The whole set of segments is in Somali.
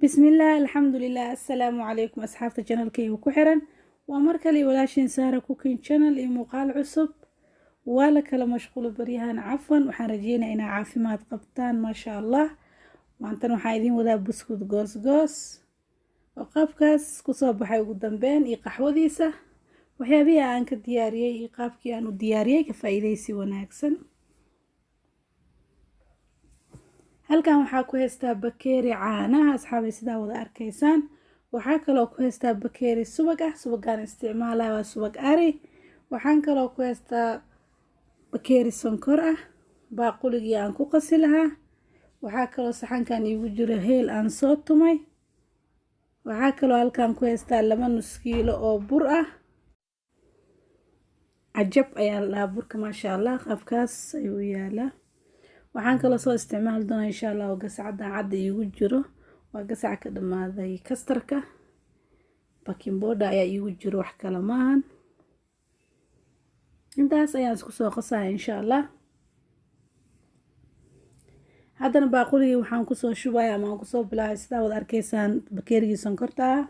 Bismillaah, alxamdulilah, assalaamu calaykum asxaabta channelkayga ku xiran. Waa mar kale walaashiin Saara Cooking Channel iyo muuqaal cusub. Waa la kala mashquulo baryahan, cafwan. Waxaan rajeynaya inaa caafimaad qabtaan, maasha Allah. Maantana waxaa idiin wadaa buskud goosgoos oo qaabkaas kusoo baxay ugu dambeyn iyo qaxwadiisa, waxyaabihii aan ka diyaariyey iyo qaabkii aan u diyaariyey. Ka faa-iideysi wanaagsan. Halkan waxaa ku haystaa bakeeri caanaha, asxaabay, sidaa wada arkaysaan. Waxaa kaloo ku haystaa bakeeri subag ah. Subagaan isticmaalaya waa subag ari. Waxaan kaloo ku haystaa bakeeri sonkor ah, baaquligii aan ku qasi lahaa. Waxaa kaloo saxankan iigu jiro heel aan soo tumay. Waxaa kaloo halkan ku haystaa 2.5 kiilo oo bur ah. Cajab ayaa la dhahaa burka, maasha Allah, qaabkaas ayuu u yaalaa. Waxaan kaloo soo isticmaali doonaa, insha Allah, oo gasacada cadda iigu jiro, waa gasaca ka dhamaaday kastarka. Baking powder ayaa iigu jiro, wax kale maahan. Intaas ayaan isku soo qasaya, insha Allah. Haddana baaquligii waxaan kusoo shubaya ama aan kusoo bilaabay, sidaa wada arkaysaan, bakeerigii sonkorta ah.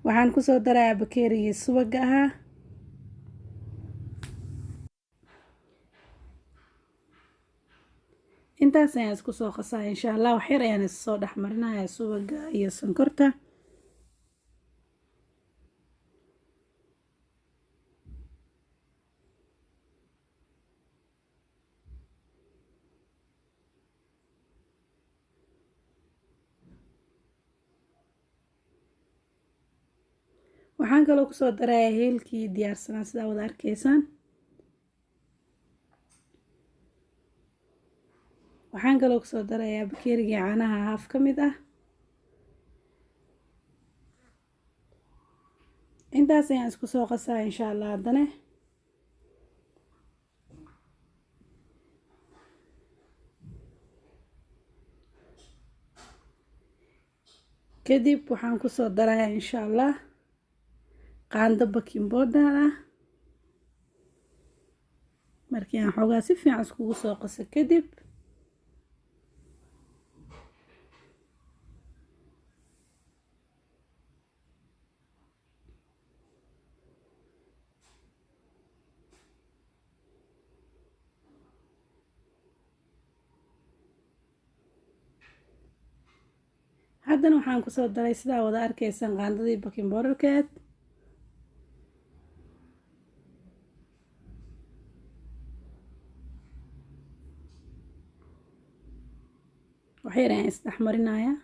Waxaan kusoo darayaa bakeerigii subaga ahaa. Intaas ayaan isku soo qasaya, insha Allah. Waxyar ayaan issoo dhex marinaya subaga iyo sonkorta. Waxaan kaloo kusoo darayaa heelkii diyaarsanaa, sidaa wada arkaysaan. Waxaan kaloo kusoo darayaa bakeerigii caanaha haaf ka mid ah. Intaas ayaan isku soo qasaya, insha Allah. Haddana kadib waxaan kusoo darayaa, insha Allah, qaando baking powder ah. Markii aan xoogaa si fiican iskugu soo qaso kadib, haddana waxaan kusoo daray, sidaa wada arkaysaan, qaandadii baking powderkeed. Waxyar ayaan isdhex marinayaa.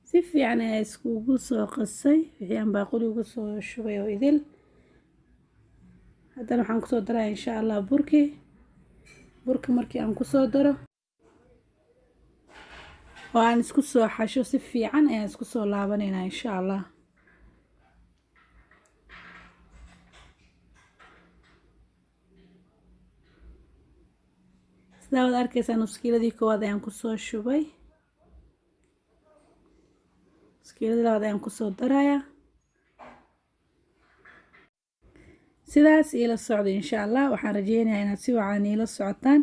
Si fiican ayaa iskugu soo qasay wixii aan baaquli ugu soo shubay oo idil. Haddana waxaan kusoo daraya, insha Allah, burkii. Burka markii aan kusoo daro oo aan isku soo xasho si fiican, ayaan isku soo laabanaynaa, insha Allah. Sidaa wad arkaysaa, nuskiiladii koowaad ayaan kusoo shubay, nuskiiladii labaad ayaan kusoo darayaa. Sidaas iila socda, insha Allah. Waxaan rajeynayaa inaad si wacan iila socotaan.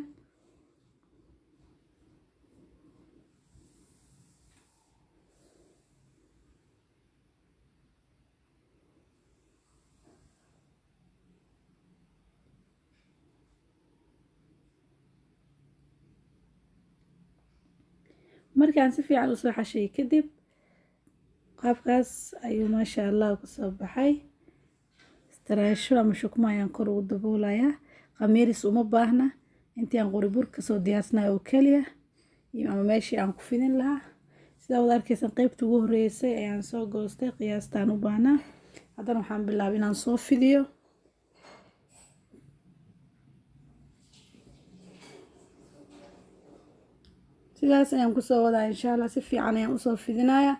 Markaan si fiican usoo xashay kadib, qaabkaas ayuu, maasha Allah, kusoo baxay. Istaraasho ama shukmo ayaan kor ugu daboolayaa. Khamiiris uma baahna, intii aan qori bur kasoo diyaarsanayo oo keliya iyo ama meeshii aan ku fidin lahaa. Sidaa wada arkaysan, qeybta ugu horreysay ayaan soo goostay qiyaastaan u baahnaa. Haddana waxaan bilaabay inaan soo fidiyo. Sidaas ayaan kusoo wadaa, insha Allah. Si fiican ayaan usoo fidinaya.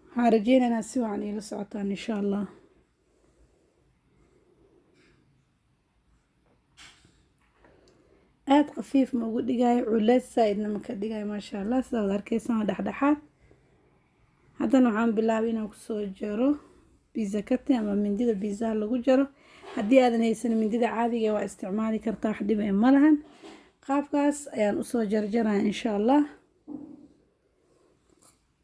Waxaan rajeynaya inaad si wacan iila socotaan, insha Allah. Aada khafiif ma ugu dhigayo, culeys saa-idna ma ka dhigayo, maasha Allah. Sidaa wad arkaysaan, waa dhexdhexaad. Haddana waxaan bilaabay inaan kusoo jaro Pizza cutter ama mindida pizzaha lagu jaro. Haddii aadan haysan mindida caadiga, waa isticmaali kartaa, wax dhib eh ma lahan. Qaabkaas ayaan usoo jarjaraya, insha Allah.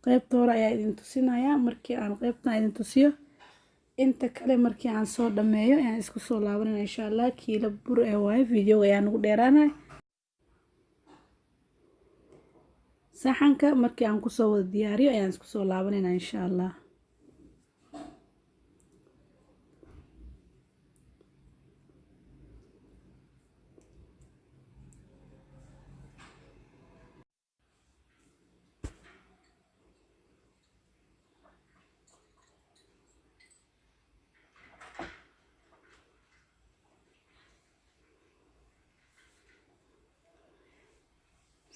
Qeybta hore ayaa idin tusinayaa. Markii aan qeybtan idin tusiyo, inta kale markii aan soo dhameeyo ayaan isku soo laabanayna, insha Allah. Kiilo bur ee waaye, videoga ayaa nagu dheeraanaya. Saxanka markii aan kusoo wada diyaariyo ayaan isku soo laabanayna, insha Allah.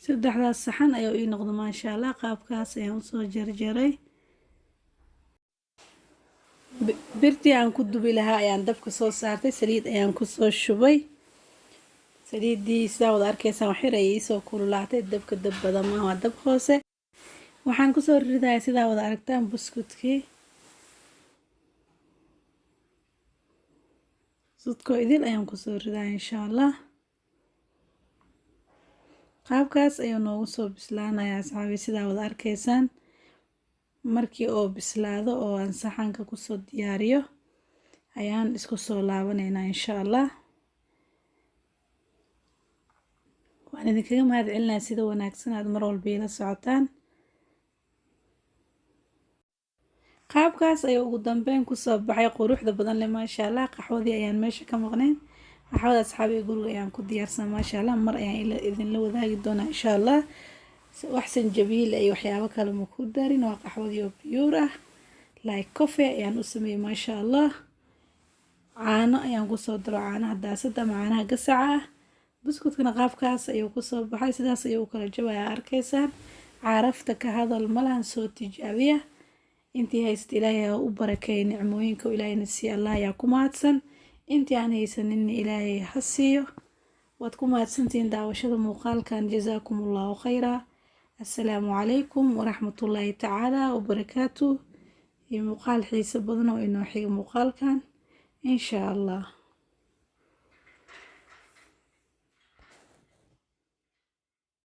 Saddexdaas saxan ayaa ii noqda, maasha Allah. Qaabkaas ayaan usoo jarjaray. Birtii aan ku dubi lahaa ayaan dabka soo saartay, saliid ayaan kusoo shubay. Saliiddii sidaa wada arkaysaan waxyar ayay iisoo kululaatay. Dabka dab badan maaha, waa dab hoose. Waxaan kusoo ridaya, sidaa wada aragtaan, buskudkii. Buskudkoo idil ayaan kusoo ridaya, insha Allah. Qaabkaas ayuu noogu soo bislaanaya, asxaabi, sidaa wada arkaysaan. Markii oo bislaado oo aan saxanka kusoo diyaariyo ayaan isku soo laabanaynaa, insha Allah. Waan idinkaga mahad celinaya sida wanaagsan aad mar walba ila socotaan. Qaabkaas ayuu ugu dambeyn kusoo baxay quruxda badan leh, maasha Allah. Qaxwadii ayaan meesha ka maqnayn. Qaxwada, asxaabiga, guriga ayaan ku diyaarsan, maasha Allah. Mar ayaan idinla wadaagi doonaa, insha Allah. Wax sanjabiil iyo waxyaabo kale ma ku darin, waa qaxwadii oo pure ah, like coffee ayaan u sameeyey, maasha Allah. Caano ayaan kusoo daro, caanaha daasada ama caanaha gasaca ah. Buskudkana qaabkaas ayuu kusoo baxay, sidaas ayuu u kala jabaya, arkaysaan. Carafta ka hadal malahan. Soo tijaabiya. Intii haysta Ilaahay ha u barakeey nicmooyinka Ilaahayna siiya, Allah ayaa ku mahadsan. Intii aan haysaninna Ilaahay ha siiyo. Waad ku mahadsantihiin daawashada muuqaalkan. Jazaakum Allahu khayra. Assalaamu calaykum waraxmatullaahi tacaala wabarakaatu. Iyo muuqaal xiiso badan oo inoo xiga muuqaalkan, insha Allah.